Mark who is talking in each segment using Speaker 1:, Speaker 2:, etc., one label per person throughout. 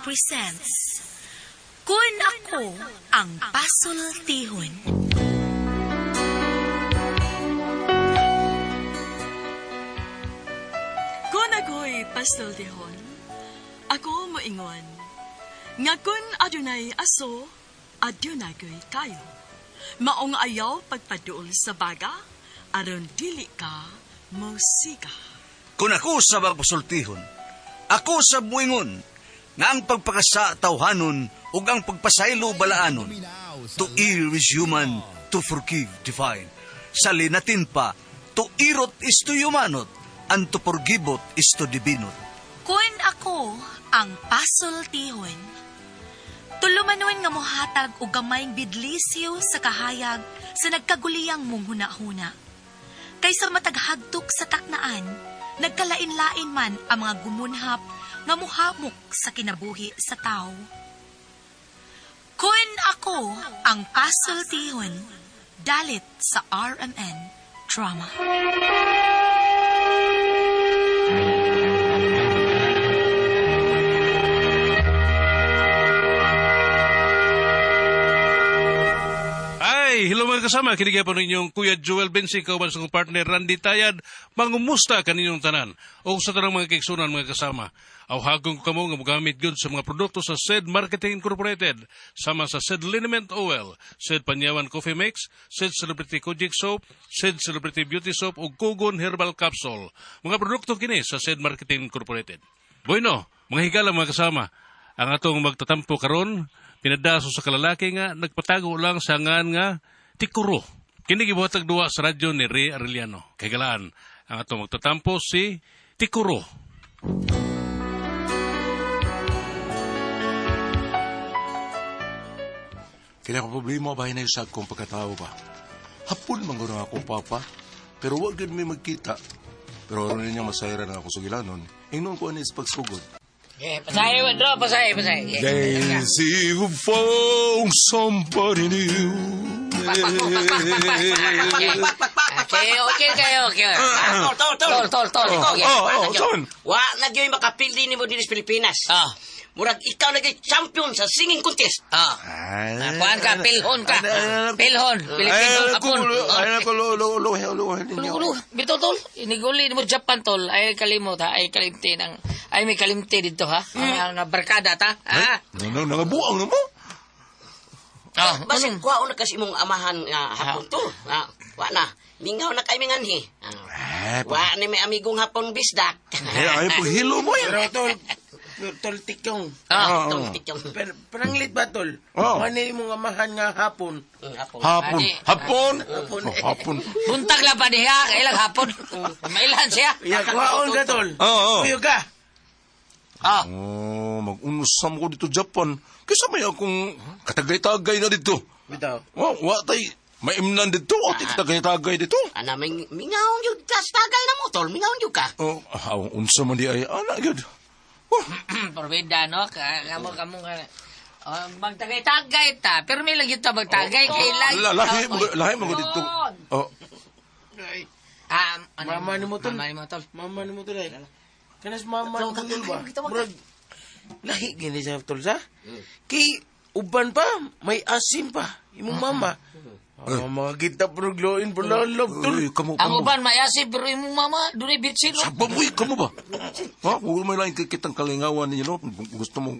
Speaker 1: presents Kun Ako Ang Pasultihon.
Speaker 2: Kung ako'y pasultihon, ako moingon, nga kun adunay aso, adunay ko'y kayo. Maong ayaw pagpaduol sa baga, aron dili ka mosiga.
Speaker 3: Kung ako sa magpasultihon, ako sa buingon, nga ang pagpakasa tawhanon ug ang pagpasaylo balaanon. To err is human, to forgive divine. Sa linatin pa, to irot is to humanot, and to forgivot is to divinot.
Speaker 1: Kun ako ang pasultihon. Tulumanon nga mohatag og gamayng bidlisyo sa kahayag sa nagkaguliyang mong hunahuna. Kaysa mataghagtok sa taknaan, nagkalain-lain man ang mga gumunhap nga muhamok sa kinabuhi sa tao. Kun ako ang pasultihon, dalit sa RMN Drama.
Speaker 4: Ay, hello mga kasama. Kinigyan po ninyong Kuya Joel Bensi, kauban sa kong partner Randy Tayad. Mangumusta kaninyong tanan. O sa tanang mga kaiksunan mga kasama. Awhagon ko kamo nga mogamit gyud sa mga produkto sa SED Marketing Incorporated. Sama sa SED Liniment Oil, SED Panyawan Coffee Mix, SED Celebrity Kojic Soap, SED Celebrity Beauty Soap ug Kugon Herbal Capsule. Mga produkto kini sa SED Marketing Incorporated. Bueno, mga higala mga kasama, ang atong magtatampo karon pinadaso sa kalalaki nga nagpatago lang sa ngan nga tikuro. Kini gibuhatag duwa sa radyo ni Ray Arellano. Kay galaan ang atong magtatampo si Tikuro.
Speaker 5: Kaya ko problema ba na sa akong pagkatao ba? Hapon man gano'n ako, papa. Pero wag gud may magkita. Pero aron niya masayra na ako sa gilanon. Ingnon ko anis pagsugod.
Speaker 6: Yeah, pasahe, bro, pasahe, pasahe. Yeah.
Speaker 5: Daisy who found somebody new.
Speaker 6: Okay, okay kayo, okay.
Speaker 7: Tol, tol, tol.
Speaker 6: Tol, tol, tol.
Speaker 5: Oh,
Speaker 6: Okay.
Speaker 5: oh, oh, son.
Speaker 7: Wa na gyud makapildi nimo dinhi sa Pilipinas.
Speaker 6: Ah.
Speaker 7: Murag ikaw na gyud champion sa singing contest.
Speaker 6: Ah. Kuan ka, pilhon ka. Pilhon, Pilipino, hapon.
Speaker 5: Ay, ako, lo, lo, lo, lo, lo,
Speaker 6: Ulo, ulo. Bitaw, tol. Iniguli mo Japan, tol. Ay, kalimot, ha. Ay, kalimti ng... Ay, may kalimti dito, ha. Ang barkada, ta. Ha?
Speaker 5: No, no, nangabuang na mo.
Speaker 6: Ah,
Speaker 7: Basin
Speaker 6: anong-
Speaker 7: kuha na kasi imong amahan nga hapon tol. Ah, wa na. Mingaw na kay minganhi. Ah.
Speaker 5: Eh,
Speaker 7: Wa ni may amigong hapon bisdak.
Speaker 5: Eh, ay, paghilo mo yan.
Speaker 8: Pero tol, tol tikyong.
Speaker 6: Ah.
Speaker 7: Tol tikyong.
Speaker 8: Pero paranglit ba tol?
Speaker 5: Oo.
Speaker 8: Ano yung mga amahan nga hapon?
Speaker 7: Hapon.
Speaker 5: Hapon.
Speaker 6: Ani.
Speaker 5: Hapon. Oh, hapon.
Speaker 6: Buntag lang pa niya. Kailang hapon. Mailan siya.
Speaker 8: Ya, kuhaon ka tol.
Speaker 5: Oo, oo.
Speaker 8: Kuyo ka.
Speaker 6: Ah.
Speaker 5: Oh, mag-unusam ko dito Japan. Kaysa may akong katagay-tagay na dito.
Speaker 8: Bitaw.
Speaker 5: Oh, wa tay maimnan dito. O, tagay-tagay dito.
Speaker 7: Ana ming mingaw gyud ka sa tagay na mo tol. Mingaw gyud ka.
Speaker 5: Oh, aw, unsa man di ay ana gyud. Oh,
Speaker 6: Porbida, no? Kamo, kamo nga. Oh, magtagay-tagay ta. Pero may lang ito magtagay. Kailan?
Speaker 5: lahi mo lahi mo dito. Oh,
Speaker 6: Ah, ano?
Speaker 8: Mama ni mo, tol.
Speaker 6: Mama ni mo, tol.
Speaker 8: Mama ni mo tol ay. Kanas mama ni mo tol ba? Murag lahi gini sa tol sa. Kay uban pa, may asim pa. Imong mama. Oh, makakita pero gloin bulalab tol.
Speaker 5: uy, kamo
Speaker 6: Ang
Speaker 5: kamo.
Speaker 6: uban, mayasi, pero imong mama, doon ay bitsin, no?
Speaker 5: Sabab uy, kamo ba? Ha, huwag may lang kitang kalingawan ninyo no. Gusto mo.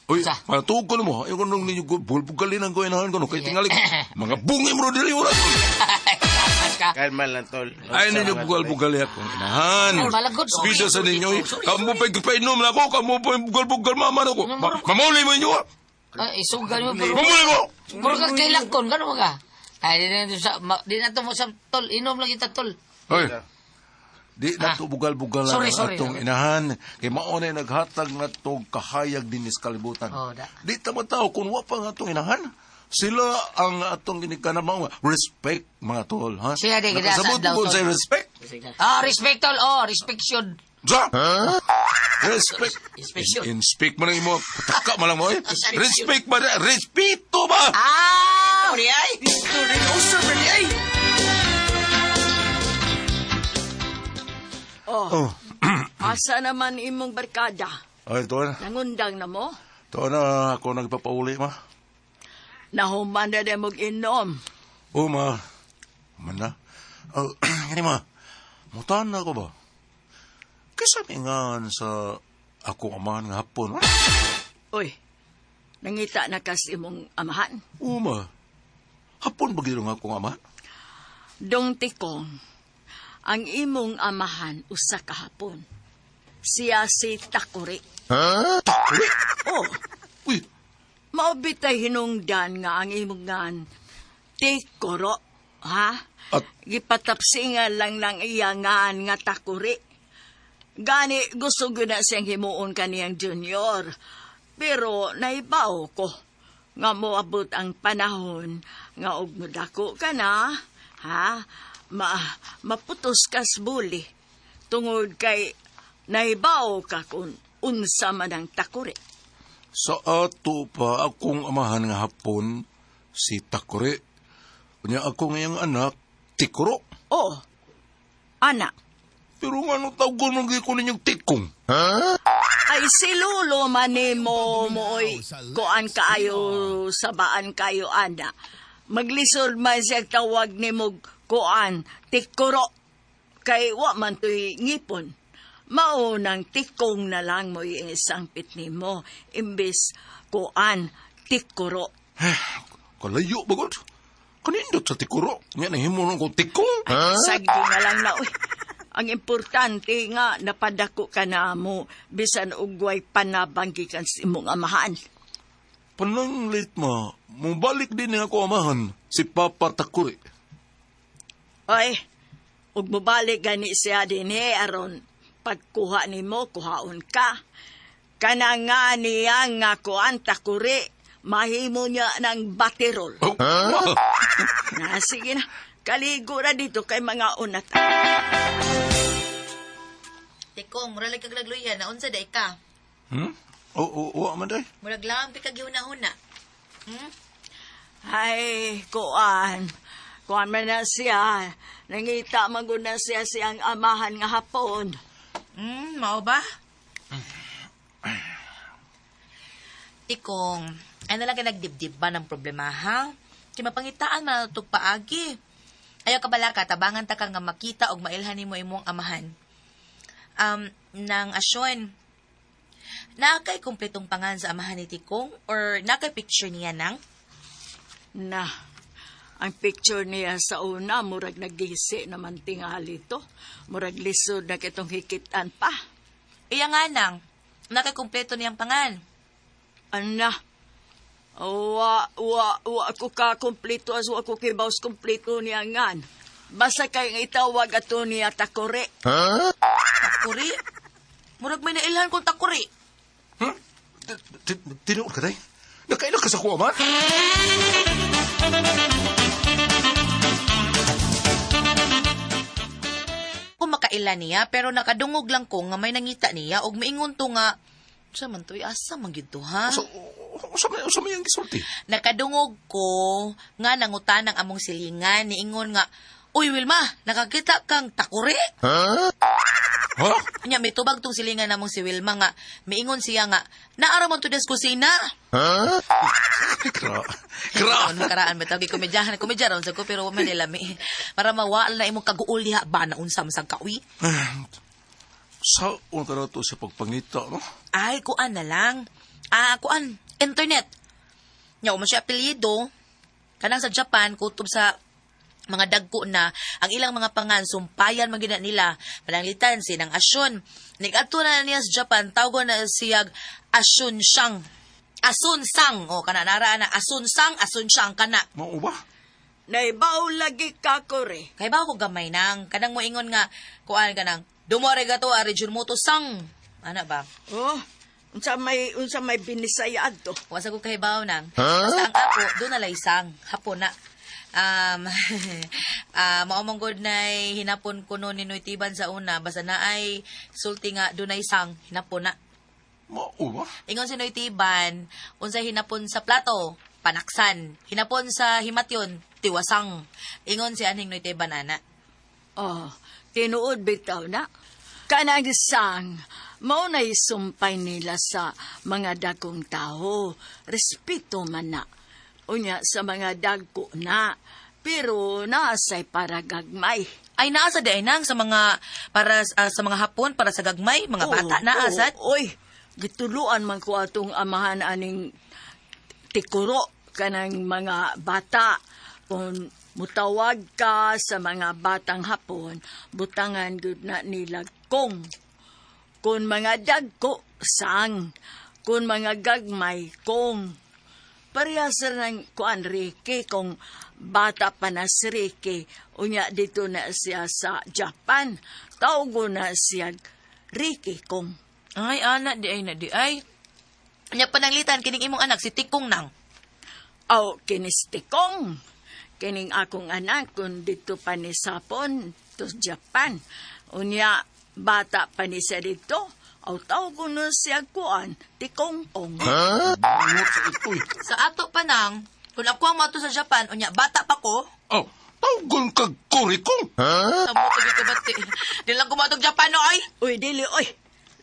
Speaker 5: Uy,
Speaker 6: Sa?
Speaker 5: matuog ko na mo. Ayaw ko nung ninyo bulbugalin ang goyanahan ko no. Kay tingali mga bungi mo dili wala.
Speaker 6: Tapas ka.
Speaker 8: Kalma lang tol.
Speaker 5: Ay ninyo bugal-bugali akong inahan.
Speaker 6: Ay, malagot.
Speaker 5: Bisa sa ninyo, eh. Kamu pa painom na ako, kamu pa bugal-bugal mama na ko. Mamuli mo inyo. ah.
Speaker 6: Ay, isugal mo, pero...
Speaker 5: Mamuli mo!
Speaker 6: Puro ka kailakon, gano'n ka? Ay, di na, sa, ma, di na to mo sa tol. Inom lang kita, tol.
Speaker 5: Hoy. Di na to bugal-bugal
Speaker 6: Sorry,
Speaker 5: ang
Speaker 6: sorry.
Speaker 5: atong inahan. Kay mao na naghatag na to kahayag din sa kalibutan.
Speaker 6: Oh, da.
Speaker 5: Di ta tao kung wa pa ang atong inahan. Sila ang atong ginikanan mga respect mga tol, ha?
Speaker 6: Siya di gid sa
Speaker 5: Nakasabot
Speaker 6: adlaw,
Speaker 5: ko
Speaker 6: tol.
Speaker 5: sa respect.
Speaker 6: Ah, respect, tol. Oh, respect yun.
Speaker 5: Sa? Respect.
Speaker 7: Inspection.
Speaker 5: Inspect man ang imo. Pataka man lang mo eh. Respect ba? Respeto ba?
Speaker 7: Ah, uri ay.
Speaker 8: Tol, usap na ni ay.
Speaker 2: Oh,
Speaker 5: Oh.
Speaker 2: asa naman imong barkada?
Speaker 5: Ay, tol.
Speaker 2: Nangundang na mo?
Speaker 5: To na ako nagpapauli, ma.
Speaker 2: Nahuman na din mong inom.
Speaker 5: Oo, ma. Man na. Oh, gani, ma. Mutan na ako ba? Kaysa mingan sa ako amahan nga hapon, ma.
Speaker 2: Uy, nangita na kas imong amahan.
Speaker 5: Oo, ma. Hapon ba gino nga akong amahan?
Speaker 2: Dong tikong, ang imong amahan usa ka hapon. Siya si Takuri.
Speaker 5: Ha? Takuri?
Speaker 2: Oh.
Speaker 5: Uy.
Speaker 2: Maubitay hinungdan nga ang imong ngan. Tikoro, ha?
Speaker 5: At
Speaker 2: gipatapsingan lang ng iya ngan nga Takuri. Gani gusto gyud na siyang himuon kaniyang junior. Pero naibaw ko nga moabot ang panahon nga og modako ka na, ha? Maputos kas buli tungod kay naibaw ka kung unsa man ang Takuri.
Speaker 5: Sa ato pa akong amahan nga hapon si Takuri. Unya ako ngayang anak, Tikuro.
Speaker 2: Oh, anak.
Speaker 5: Pero nga nung tawgon man gyud ko ninyong tikong. Ha?
Speaker 2: Ay, si Lolo man ni mo mooy kuan kaayo, sabaan kayo, ana. Maglisod man siya tawag ni mo kuan, tikuro. Kay wa man to'y ngipon. Maunang tikong na lang mo yung isang pitni mo, imbis kuan, tikuro.
Speaker 5: Kalayo ba god? Kanindot sa tikuro. Nga nahimo nung kong tikong. Ha?
Speaker 2: Sagdi na lang na, uy. Ang importante nga, napadako ka na mo, bisan ugway panabang gikan sa imong amahan.
Speaker 5: Pananglit ma, mubalik din nga ako amahan, si Papa Takuri.
Speaker 2: Ay, ug mubalik gani siya din eh, aron pagkuha nimo, kuhaon ka. Kana nga niya nga kuan Takuri, mahimo niya ng baterol.
Speaker 5: Oh, ha?
Speaker 2: Na, sige na, kaligo na dito kay mga unat.
Speaker 1: Tikong, mura lang kag nagluya, naunsa day ka.
Speaker 5: Hmm? Oo, oo, man day.
Speaker 1: Murag lang pi kag gihuna-huna.
Speaker 2: Ay, kuan. Kuan man na siya. Nangita man gud na siya siyang amahan nga hapon.
Speaker 1: Mao ba? Tikong, ay na lang ka nagdibdib ba ng problema, ha? Kay mapangitaan man natug paagi. Ayaw ka bala ka, tabangan ta ka nga makita og mailhan nimo imong amahan. Nang asyon, naa kay kumpletong pangan sa amahan ni Tikong or naa kay picture niya nang?
Speaker 2: Na, ang picture niya sa una, murag nagisi naman tingali to. Murag lisod na kitong hikitan pa.
Speaker 1: Iya nga nang, naa kay kumpleto niyang pangan.
Speaker 2: Ana, wa, wa, wa ako ka kumpleto, as wa ko kibaws kumpleto niya ngan. Basta kay nga itawag ato niya Takuri.
Speaker 5: Ha?
Speaker 1: Takuri? Murag may nailhan kong Takuri.
Speaker 5: Hmm? Tinuod ka, day? Nakaila ka sa kuha, man?
Speaker 1: Kung makaila niya, pero nakadungog lang ko nga may nangita niya og miingon to nga, sa man to'y asa man gyud to, ha?
Speaker 5: So, usa may ang gisulti.
Speaker 1: Nakadungog ko nga nangutan ang among silingan, niingon nga, uy Wilma, nakakita kang Takuri?
Speaker 5: Ha? Ha?
Speaker 1: Nya, may tubag tong silingan namong si Wilma nga, miingon siya nga, naara man to des kusina.
Speaker 5: Ha? Kra.
Speaker 1: Ano karaan ba tawag komedyahan, komedya raon sa ko pero man nila mi. Para mawala na imong kaguol diha ba na unsa man sang kawi.
Speaker 5: Sa unta na to sa pagpangita, no?
Speaker 1: Ay, kuan na lang. Ah, kuan, internet. Nya man siya apelyido. Kanang sa Japan, kutob sa mga dagko na ang ilang mga pangan sumpayan man gyud na nila. Pananglitan sinang Asyon. Nigadto na niya sa Japan, tawgon na siyag Asyun Siyang. Asun Sang. O kana nara na Asun Sang, Asun Siyang kana.
Speaker 5: Mao ba?
Speaker 2: Naibaw lagi ka, Kore.
Speaker 1: Kay ba ko gamay nang kanang moingon nga kuan kanang dumo arigato arijumoto sang. Ana ba?
Speaker 2: Oh, unsa may binisaya adto?
Speaker 1: Wa sa ko kahibaw nang. Basta ang ako do na lay sang hapon na. Mao man gud nay hinapon ko no ni Noy Tiban sa una basta naay sulti nga dunay sang hinapon na.
Speaker 5: Mao ba?
Speaker 1: Ingon si Noy Tiban, unsay hinapon sa plato, panaksan. Hinapon sa himatyon, tiwasang. Ingon si anhing Noy Tiban ana.
Speaker 2: Oh, tinuod bitaw na. Kanang sang, Mao na'y sumpay nila sa mga dagkong tao. Respeto man na. Unya sa mga dagko na. Pero naasay para gagmay.
Speaker 1: Ay naa sa diay nang sa mga para sa mga Hapon para sa gagmay, mga bata na
Speaker 2: Oo,
Speaker 1: asad.
Speaker 2: Oy, gituluan man ko atong amahan aning tikuro kanang mga bata. Kung mutawag ka sa mga batang Hapon, butangan gud na nila kong. Kung mga dagko, sang. Kung mga gagmay, kong. Parehas ra ng kuan Ricky kung bata pa na si Ricky, unya dito na siya sa Japan. Tawgo na siya Ricky kong.
Speaker 1: Ay ana di ay na di ay. Nya pananglitan kining imong anak si Tikong nang.
Speaker 2: Aw, kinistikong. Kining akong anak kung dito pa ni Sapon to Japan. Unya, bata pa ni siya dito. Aw, tawgo na siya kuan, tikong kong.
Speaker 5: Bangot sa ito eh.
Speaker 1: Sa ato pa nang, kung ako ang mato sa Japan, unya bata pa ko.
Speaker 5: Oh, tawgon kag kurikong.
Speaker 1: Tamo ka dito bati. Di lang kumatog Japan no ay.
Speaker 2: Uy, dili, oy.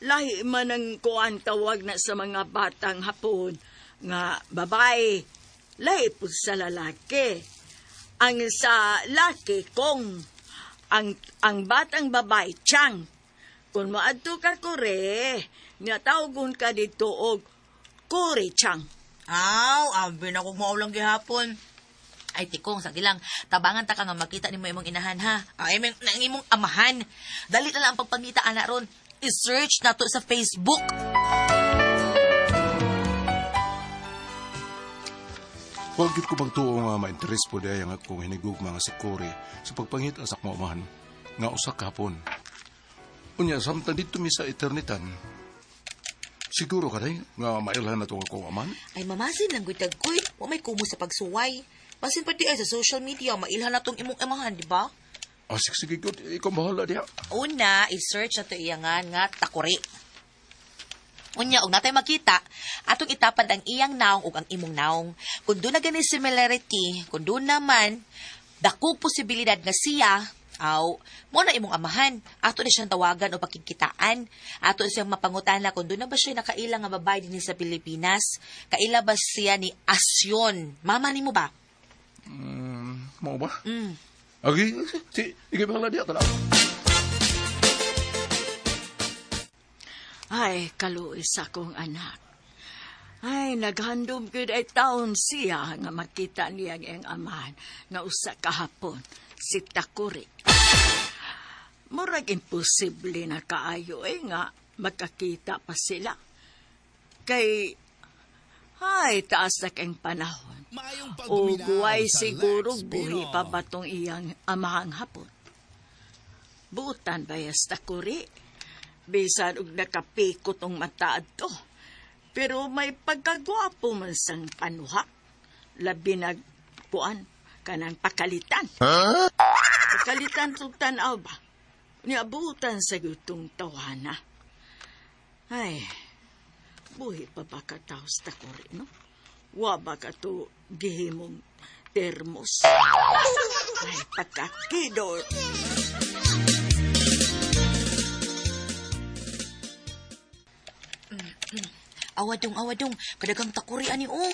Speaker 2: Lahi man ang kuan tawag na sa mga batang Hapon nga babae. Lahi po sa lalaki. Ang sa laki kong ang batang babae, chang. Kung moadto ka kore, nga tawgon ka dito og kore chang.
Speaker 1: Aw, abi na kog maulang gihapon. Ay, Tikong, sige lang. Tabangan ta ka nga makita nimo imong inahan, ha? Ay, may, ang imong amahan. Dali na lang ang pagpangita, ana ron. I-search na to sa Facebook.
Speaker 5: Huwag gyud ko pagtuo nga ma-interest po dahil ang akong hinigugma nga si Cory sa pagpangita sa akong amahan nga usa ka Hapon. Unya, samtang dito mi sa eternitan, siguro ka day nga mailhan na itong akong amahan.
Speaker 1: Ay, mamasin lang, guytag kuy. Wa may kumo sa pagsuway. Masin pa di ay sa social media, mailhan na tong imong amahan, di ba?
Speaker 5: Ah, sige, sige, good. Ikaw bahala diha.
Speaker 1: Una, i-search na to iyangan nga takuri. Unya, og natay makita, atong itapad ang iyang naong ug ang imong naong. Kung doon na gani similarity, kung doon naman, dako posibilidad nga siya, aw, mo na imong amahan. Ato na siyang tawagan o pakigkitaan. Ato na siyang mapangutana kung doon na ba siya nakaila nga babae din sa Pilipinas. Kaila ba siya ni Asyon? Mama nimo ba?
Speaker 5: Mao ba?
Speaker 1: Mm.
Speaker 5: Okay, si, ikaw bahala diha, tala.
Speaker 2: Ay, kaluoy sa akong anak. Ay, naghandom gyud ay taon siya nga makita niya ang iyang amahan nga usa ka Hapon, si Takuri. Murag imposible na kaayo ay nga magkakita pa sila. Kay, ay, taas na kayong panahon. O guway siguro buhi pa ba tong iyang amahang Hapon. Butan bayas Takuri. Bisan og nakapikot ang mata adto. Pero may pagkagwapo man sang panuha. Labi nag kuan kanang pakalitan. Huh? Pakalitan tong tan-aw ba? Niabutan sa gutong tawana. Ay, buhi pa ba ka taos takuri, no? Wa ba ka to gihimong termos? Ay, pagkakidot.
Speaker 1: Awadong, awadong, kadagang takuri ani oh.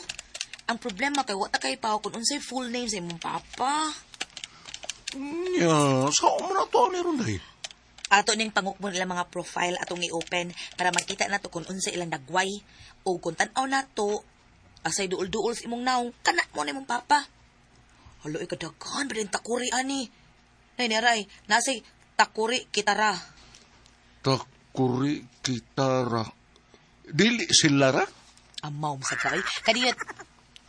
Speaker 1: Ang problema kay wa ta kay paw kung unsay full name sa imong papa.
Speaker 5: Nya, saan mo na ito ni Ronday?
Speaker 1: Ato ning pangukbon ilang mga profile atong i-open para makita nato kung unsa ilang dagway o kung tan-aw nato asay duol-duol sa imong naong kana mo na imong papa. Halo ay kadaghan ba din takuri ani. Nay niray, nasay takuri kitara.
Speaker 5: Takuri kitara. Dili sila ra?
Speaker 1: Amaw mo sa kay. Kaniyat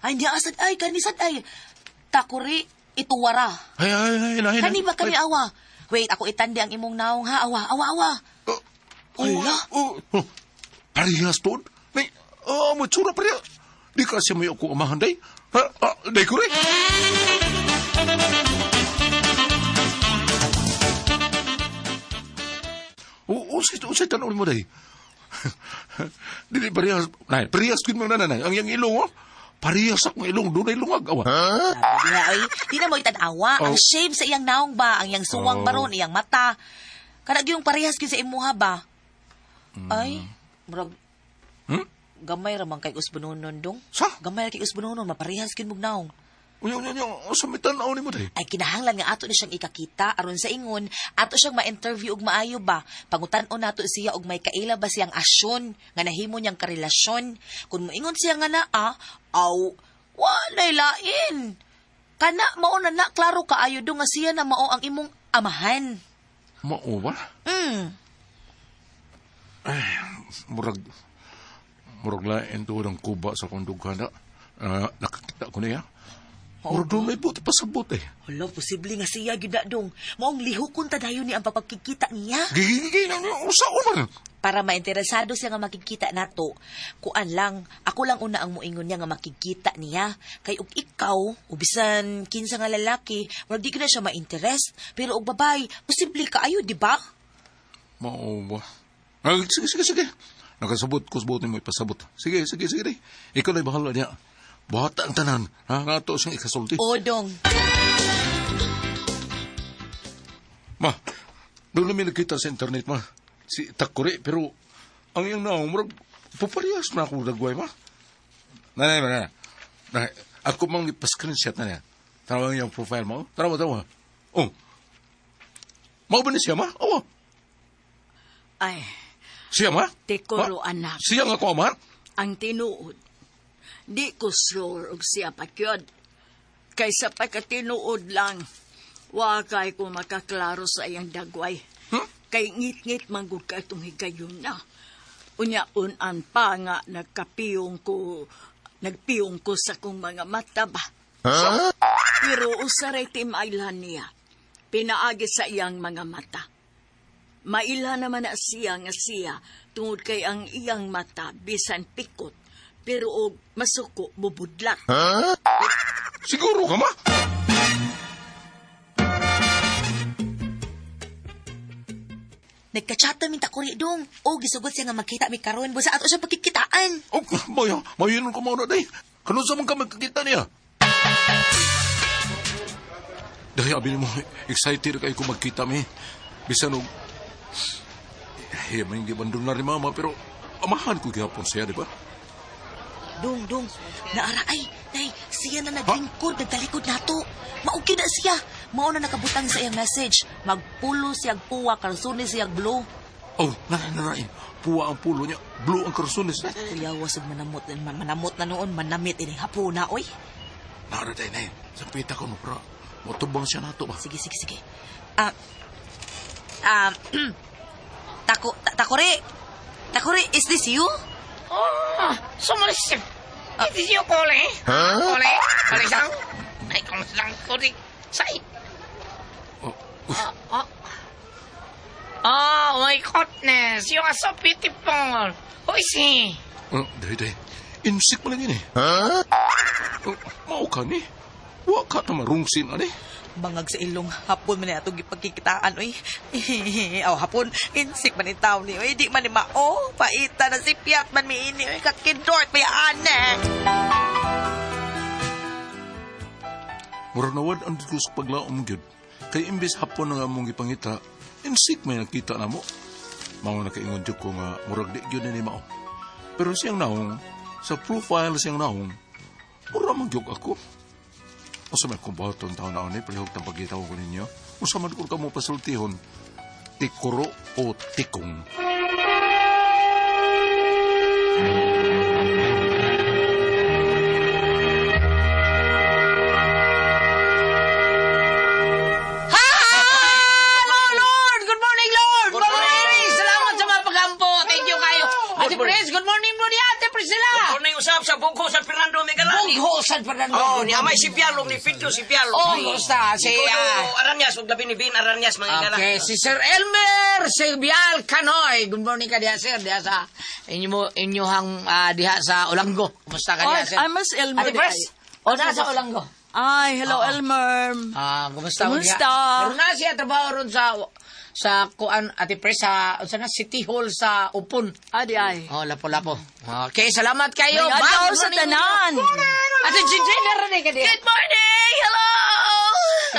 Speaker 1: ay niya asad ay kanisad ay takuri ituwara.
Speaker 5: Ay, ay, ay, ay,
Speaker 1: Kani ba kani awa? Wait, ako itandi ang imong naong ha. Awa, awa, awa. Wala.
Speaker 5: Oh, oh, parehas to. Nay, oh, matsura pareha. Di kasi may ako amahan, day. Ha, ah, day ko rin. Oo, usay tanaw mo, day. Dili parehas. Nay, parehas kun mo na, nanay. Ang iyang ilong, oh. Parehas akong ilong. Doon ay lungag, awa.
Speaker 1: Sabi niya, oy, di na mo itanawa. Ang
Speaker 5: Oh.
Speaker 1: shape sa iyang naong ba, ang iyang suwang
Speaker 5: Oh.
Speaker 1: baron, iyang mata. Kanag yung parehas gyud sa imuha ba? Ay, murag gamay ra man kay usbunonon dong.
Speaker 5: Sa?
Speaker 1: Gamay ra kay usbunonon, maparehas gyud mog naong.
Speaker 5: Unya, unya, unya, sa may tanaw ni mo day.
Speaker 1: Ay kinahanglan nga ato ni siyang ikakita aron sa ingon ato siyang ma-interview og maayo ba. Pangutan-on nato siya og may kaila ba siyang asyon nga nahimo niyang karelasyon. Kung moingon siya nga naa, aw walay lain. Kana mao na na klaro kaayo do nga siya na mao ang imong amahan.
Speaker 5: Mao ba? Murag, murag lain to ng kuba sa kong dughan na. Nakakita ko niya. Murag doon may buti pasabot eh.
Speaker 1: Hala, posible nga siya gyud na dong. Maong lihokon ta dayon ni ang pagkikita niya.
Speaker 5: Gigigigi na niya, usaon man.
Speaker 1: Para mainteresado siya nga makikita nato, kuan lang, ako lang una ang moingon niya nga makikita niya. Kay og ikaw, ubisan kinsa nga lalaki, murag di ko na siya ma-interest. Pero og babay, posible kaayo, di ba?
Speaker 5: Mao ba? Ay, sige, sige, sige. Nakasabot ko sa buot mo ipasabot. Sige, sige, sige. Day. Ikaw na'y bahala niya. Buhata ang tanan. Ha? Nga to siyang ikasulti.
Speaker 1: O dong,
Speaker 5: Ma, doon namin nakita sa internet, ma. Si Takuri, pero ang iyang naong, murag, puparehas na ako dagway, ma. Nanay, nanay. Nanay, ako mang ipa-screenshot na niya. Tanawa ang iyang profile mo. Tanawa, tanawa. Oh. Mao ba ni siya, ma? Oo.
Speaker 2: Ay,
Speaker 5: Siya, ma?
Speaker 2: Tikuro,
Speaker 5: Ma?
Speaker 2: anak.
Speaker 5: Siya nga ko, ma?
Speaker 2: Ang tinuod, di ko sure og siya pakyod. Kaysa pagkatinuod lang, wa kay ko makaklaro sa iyang dagway. Kay ngit-ngit manggod ka itong higayon na. Unya unan pa nga nagkapiyong ko, nagpiyong ko sa kong mga mata ba. Pero usaray timailan niya, pinaagi sa iyang mga mata. Maila naman na siya nga siya tungod kay ang iyang mata bisan pikot pero og masuko bubudlak.
Speaker 5: Siguro ka, ma?
Speaker 1: nagka-chat na minta kuri dong. O gisugot siya nga makita mi karon busa ato siya pagkikitaan.
Speaker 5: Oh, maya, mayinon ko mauna, day. Kanun sa man ka magkakita niya? Dahil abi mo, excited kayo kung magkita mi. Bisan og... Eh, may gibandon na rin mama, pero amahan ko gihapon siya, di ba?
Speaker 1: Dong, dong, naara ay, nay, siya na naglingkod, nagtalikod nato. Mauki na siya. Mao na nakabutang sa iyang message. Magpulo siyag puwa, karsuni siyag blue.
Speaker 5: Oh, nanay, nanay. Puwa ang pulo niya, blue ang karsunis.
Speaker 1: Kuyawa sa manamot, manamot na noon, manamit ini hapuna, oy.
Speaker 5: Nara, day, nay. Sa pita ko, no, pero motubang siya nato ba?
Speaker 1: Sige, sige, sige. Takuri, Takuri, is this you?
Speaker 6: Oh, sumalis. It is you, Kole. Huh? Kole? Kole sang? Ay, kung sang kore. Say.
Speaker 5: Oh,
Speaker 6: Oh, oh my goodness. You are so beautiful. Who is he?
Speaker 5: Oh, day, day. Insik mo lang yun eh. Huh? Oh, mao ka ni. Wa ka na marungsin, ani.
Speaker 1: Bangag sa ilong, hapon man ni atong gipagkikitaan, oy. Aw, hapon, insik man ni tao ni, oy. Di man ni mao, paita na si Piat man miini, oy. Kakindort, payaan na.
Speaker 5: Murag nawad ang ko sa paglaom gyud. Kay imbes hapon nga among gipangita, insik may nakita na mo. Mao na kaingon jud ko nga murag di gyud ni mao. Pero siyang naong, sa profile siyang naong, mura man gyud ako. Usa man kung baton taon na ni palihog tang pagkita ko ninyo. Usa man ko kamo pasultihon, tikuro o tikong.
Speaker 6: Hello, Lord! Good morning, Lord! Good morning! Salamat sa mga pagampo. Thank you kayo. Ate Pres, good morning mo niya, Ate Priscilla.
Speaker 7: Good morning usab sa Bugho San Fernando Megalani.
Speaker 6: Bugho San Fernando.
Speaker 7: Oh, ni amay si Pialong ni Pedro si Pialong.
Speaker 6: Oh, kumusta? Si,
Speaker 7: Ikaw Aranyas ug labi ni Bin Aranyas mga igala.
Speaker 6: Okay, si Sir Elmer Silvial Canoy. Good morning ka diha, sir. Diha sa inyo inyohang diha sa Olango. Kumusta ka diha,
Speaker 2: Ay,
Speaker 6: sir?
Speaker 2: ay, mas Elmer.
Speaker 6: Ate Pres, o nasa Olango.
Speaker 2: Ay, hello Elmer.
Speaker 6: Kumusta mo diha?
Speaker 2: Kumusta?
Speaker 6: Pero na siya trabaho ron sa kuan Ate Pres sa unsa na City Hall sa Upon.
Speaker 2: Adi ay.
Speaker 6: Oh, lapo-lapo. Okay, salamat kayo.
Speaker 2: May
Speaker 6: Bye.
Speaker 2: adlaw
Speaker 6: Good
Speaker 2: sa
Speaker 6: morning
Speaker 2: tanan.
Speaker 6: ninyo. Ate Gigi, meron eh ka diha.
Speaker 1: Good morning! Hello!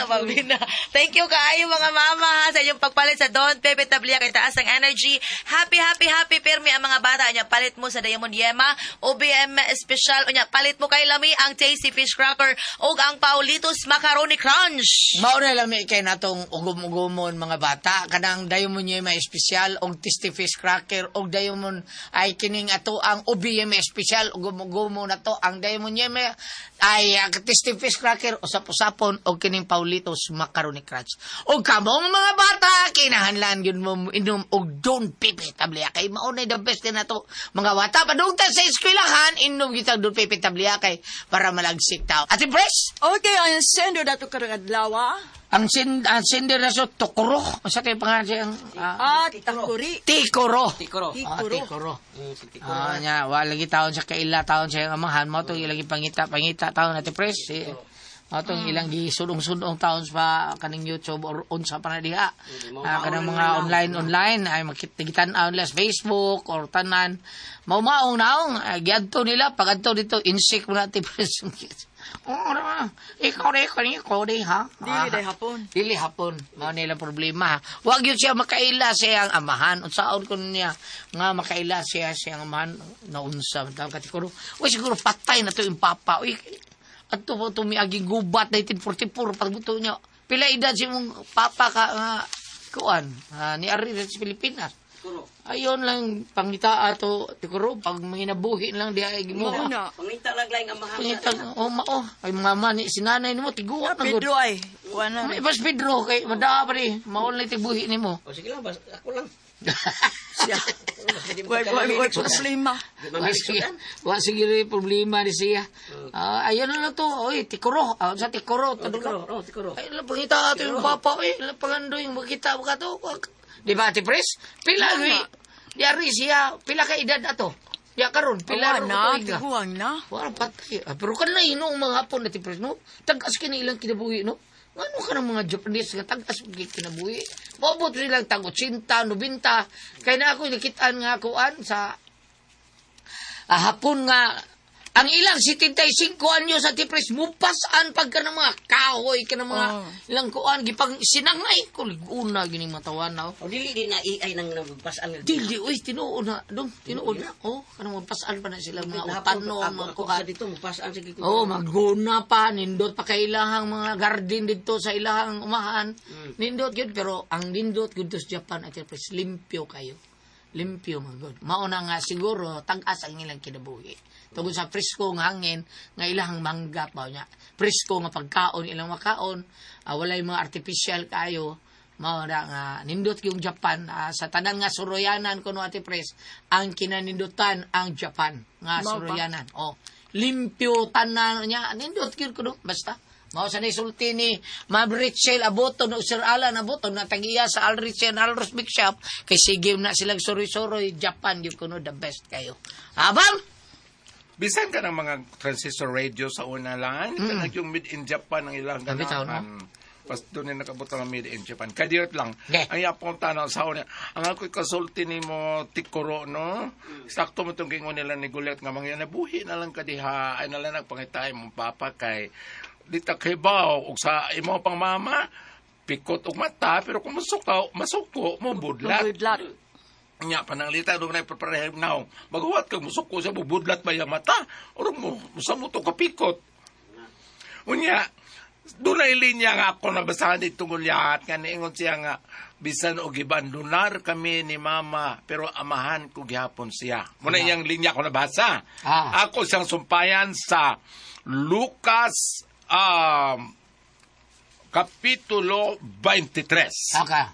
Speaker 9: Mabina. Thank you kaayo mga mama ha, sa inyong pagpalit sa Don Pepe Tablia kay taas ang energy. Happy, happy, happy pirmi ang mga bata. Unya, palit mo sa Diamond Yema, OBM Special. Unya, palit mo kay Lami ang Tasty Fish Cracker ug ang Paulitos Macaroni Crunch.
Speaker 6: Mao na lami kay natong ugom-ugomon mga bata kanang Diamond Yema espesyal og Tasty Fish Cracker og Diamond ay kining ato ang OBM espesyal ugom-ugomon nato ang Diamond Yema ay ang Tasty Fish Cracker usap-usapon og kining Paulitos Macaroni Crunch. Og kamong mga bata kinahanglan gyud mo inom og Don Pepe Tablia kay mao na the best din nato mga bata padungtan sa eskwelahan inom gyud Don Pepe Tablia kay para malagsik tao. Ate Pres.
Speaker 2: Okay, ang sender dato karong adlaw.
Speaker 6: Ang sender na so Tokoro. Unsa kay pangalan siyang
Speaker 2: Takuri.
Speaker 6: Tikoro.
Speaker 7: Tikoro.
Speaker 6: Ah,
Speaker 2: Tikoro.
Speaker 6: Tikoro.
Speaker 7: Si Tikoro.
Speaker 6: Ah, nya wala lagi taon sa kaila taon sa iyang amahan mo tong ilang pangita pangita taon ate Pres. Si, mao tong ilang gisulong-sulong taon sa kaning YouTube or unsa pa na diha. Kanang mga online online ay makita-gitan-aw nila sa Facebook or tanan. Mao maong naong giadto nila pag adto dito insect mo na ate Pres. Oh, na. Ikaw rin, ikaw rin, ikaw rin, ha?
Speaker 2: Dili day hapon.
Speaker 6: Dili hapon. Mao nila problema. Wag yun siya makaila sa iyang amahan. Unsaon ko niya nga makaila siya sa iyang amahan naunsa man tawag katikuro. Uy, siguro patay na to yung papa. Uy, adto po tumiaging gubat 1944 pagbuto niya. Pila edad si mong papa ka nga kuan ni ari sa Pilipinas. Ayon lang pangita ato tikuro pag manginabuhi lang di ay
Speaker 2: Mao
Speaker 6: gimo.
Speaker 2: na.
Speaker 7: Pangita lang lang ang amahan.
Speaker 6: Pangita oh mao ay mama ni sinanay nimo tiguan na gud.
Speaker 2: Pedro ay. Kuha na.
Speaker 6: May bas Pedro kay madaa pa ni mao lang tibuhi nimo.
Speaker 7: O sige lang, bas, ako lang.
Speaker 2: Siya. Way, way, way, problema.
Speaker 6: Wa sige, wa sige rin problema ni siya. Ayun na lang to. Oy, tikuro. Sa tikuro.
Speaker 7: Tikoro, oh, tikoro.
Speaker 6: Ay, lang pangita ato yung papa. Oy, lang pangando yung makita mo ka to. Wag. Di ba, Ate Pres? Pila, mm. Diari siya. Pila ka edad ato? Ya karon pila
Speaker 2: Wala
Speaker 6: ron
Speaker 2: na,
Speaker 6: tuig ka?
Speaker 2: tiguang na.
Speaker 6: Wala patay. Pero kanay no ang mga hapon na Pres, no? Tagas kini ilang kinabuhi, no? Ano ka ng mga Japanese nga tagas og kinabuhi? Moabot silang tag 80, 90. Kaya na ako nakitaan nga kuan sa hapon nga ang ilang 75 anyo sa Tipres mupasan pagka ng mga kahoy ka ng mga ilang kuan gipang sinangay ko liguna gini matawan na oh.
Speaker 7: O dili din na AI nang nagpasan.
Speaker 6: Dili uy tinuod na dong tinuod na oh kanang magpasan pa na sila mga utano mga
Speaker 7: Ako
Speaker 6: kuan
Speaker 7: sa dito mupasaan sige ko.
Speaker 6: Oh, magguna pa, nindot pa kay ilahang mga garden dito sa ilahang umahan. Nindot yun, pero ang nindot gud sa Japan at Pres, limpyo kayo. Limpyo man gud. Mao na nga siguro tag-as ang ilang kinabuhi. Tungod sa presko nga hangin nga ilahang mangga pa niya. Presko nga pagkaon ilang makaon, walay mga artificial kayo. Mao na nga nindot yung Japan sa tanan nga suroyanan kuno Ate Pres, ang kinanindutan ang Japan nga
Speaker 2: Mao ba?
Speaker 6: suroyanan. Oh, limpyo tanan niya nindot gyud kuno basta. Mao sa nisulti ni Ma'am Richel Aboton o Sir Alan Aboton na tagiya sa Alrich and Alros Big Shop kay sige na silang suroy-suroy Japan gyud kuno the best kayo. Abang
Speaker 5: Bisan ka ng mga transistor radio sa una lang, kanang yung made in Japan ang ilang
Speaker 6: Ang bitaw, no?
Speaker 5: ganahan. Pas doon na nakabot ang made in Japan. Kadirot lang.
Speaker 6: Okay.
Speaker 5: Ang yapong tanaw sa una. Ang ako'y kasulti ni mo tikuro, no? Sakto mo itong gingon nila ni Gulet nga mga nabuhi na lang kadiha. Ay na lang nagpangitay mong papa kay di ta kibaw og sa imo pang mama pikot og mata pero kung masukaw masuko mo budlat.
Speaker 2: Budlat.
Speaker 5: Nya pananglita do na prepare now. Maghuwat kag musuko sa bubudlat ba yang mata or mo sa mo to kapikot. Unya dunay linya nga ako nabasahan dito gulyat nga niingon siya nga bisan og gibandonar kami ni mama pero amahan ko gihapon siya. Muna iyang linya ko nabasa. Ako siyang sumpayan sa Lucas Kapitulo 23.
Speaker 6: Okay.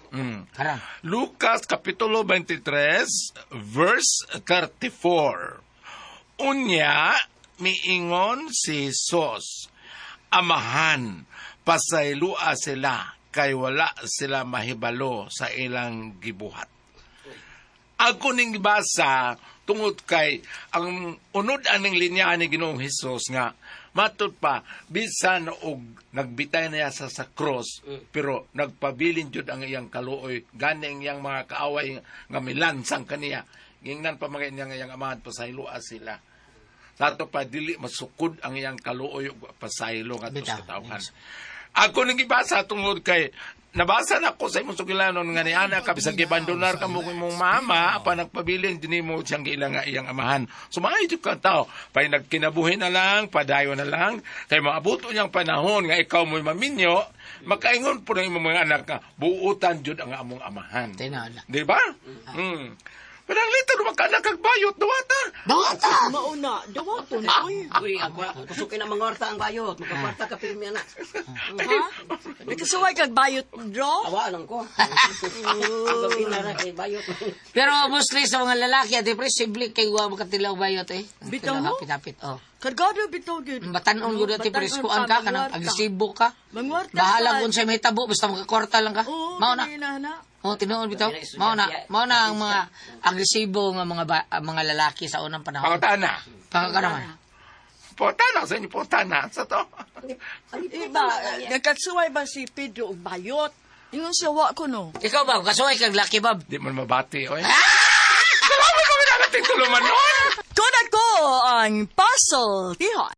Speaker 6: Karon.
Speaker 5: Lucas Kapitulo 23 verse 34. Unya, miingon si Jesus, Amahan, pasaylua sila, kay wala sila mahibalo sa ilang gibuhat. Ako ning gibasa tungod kay ang unod aning linya ni Ginoong Hesus nga matud pa bisan og nagbitay na siya sa cross pero nagpabilin jud ang iyang kaluoy gani ang iyang mga kaaway nga milansang kaniya gingnan pa mga inyang iyang amahan pasayloa sila. Sato pa dili masukod ang iyang kaluoy ug pasaylo ngadto sa
Speaker 6: Bitaw.
Speaker 5: katawhan.
Speaker 10: Ako nang gibasa tungod kay nabasa na ako sa imong sugilanon nga ni ana ka bisag gibandonar ka mo imong mama pa nagpabilin dinhi mo siyang giila nga iyang amahan. So maayo jud ka tao, pay nagkinabuhi na lang, padayon na lang kay maabot niyang panahon nga ikaw mo'y maminyo, makaingon po ng imong mga anak nga buutan jud ang among amahan.
Speaker 6: Tinuod.
Speaker 10: Di ba? Pero ang lito naman ka nakagbayot, duwata.
Speaker 6: Duwata!
Speaker 2: Mauna, dawaton oy.
Speaker 7: Uy, ako, kusok na mangorta ang bayot. Magkakwarta ka pirmi na.
Speaker 2: Ha? Nakasuway kag bayot, bro?
Speaker 7: Awaan ko. Gabi na ra kay bayot.
Speaker 6: Pero mostly sa mga lalaki, ate pre, simple kay wa makatilaw bayot eh.
Speaker 2: Bitaw, no?
Speaker 6: Hapit-hapit, oh.
Speaker 2: Kargado bitaw gyud.
Speaker 6: Batanon gud ate pre,
Speaker 2: Batanon
Speaker 6: kuan ka, kanang
Speaker 2: mangwarta.
Speaker 6: agresibo ka.
Speaker 2: Mangwarta
Speaker 6: Bahala
Speaker 2: ka.
Speaker 6: kung sa'yo may tabo, basta makakwarta lang ka.
Speaker 2: Oo,
Speaker 6: Mao na.
Speaker 2: kani na, na.
Speaker 6: Oh, tinuod bitaw. Mao na ang mga agresibo nga mga mga lalaki sa unang panahon.
Speaker 10: Pangutana.
Speaker 6: Pangkanaman.
Speaker 10: Putana sa inyo, putana. Sa to.
Speaker 2: Iba, nagkasuway ba si Pedro og bayot? Ingon siya wa ko no.
Speaker 6: Ikaw ba, kasuway kag laki bab.
Speaker 10: Di man mabati, oy. Grabe kami narating tuluman nun.
Speaker 2: Kuna ko ang puzzle, tihon.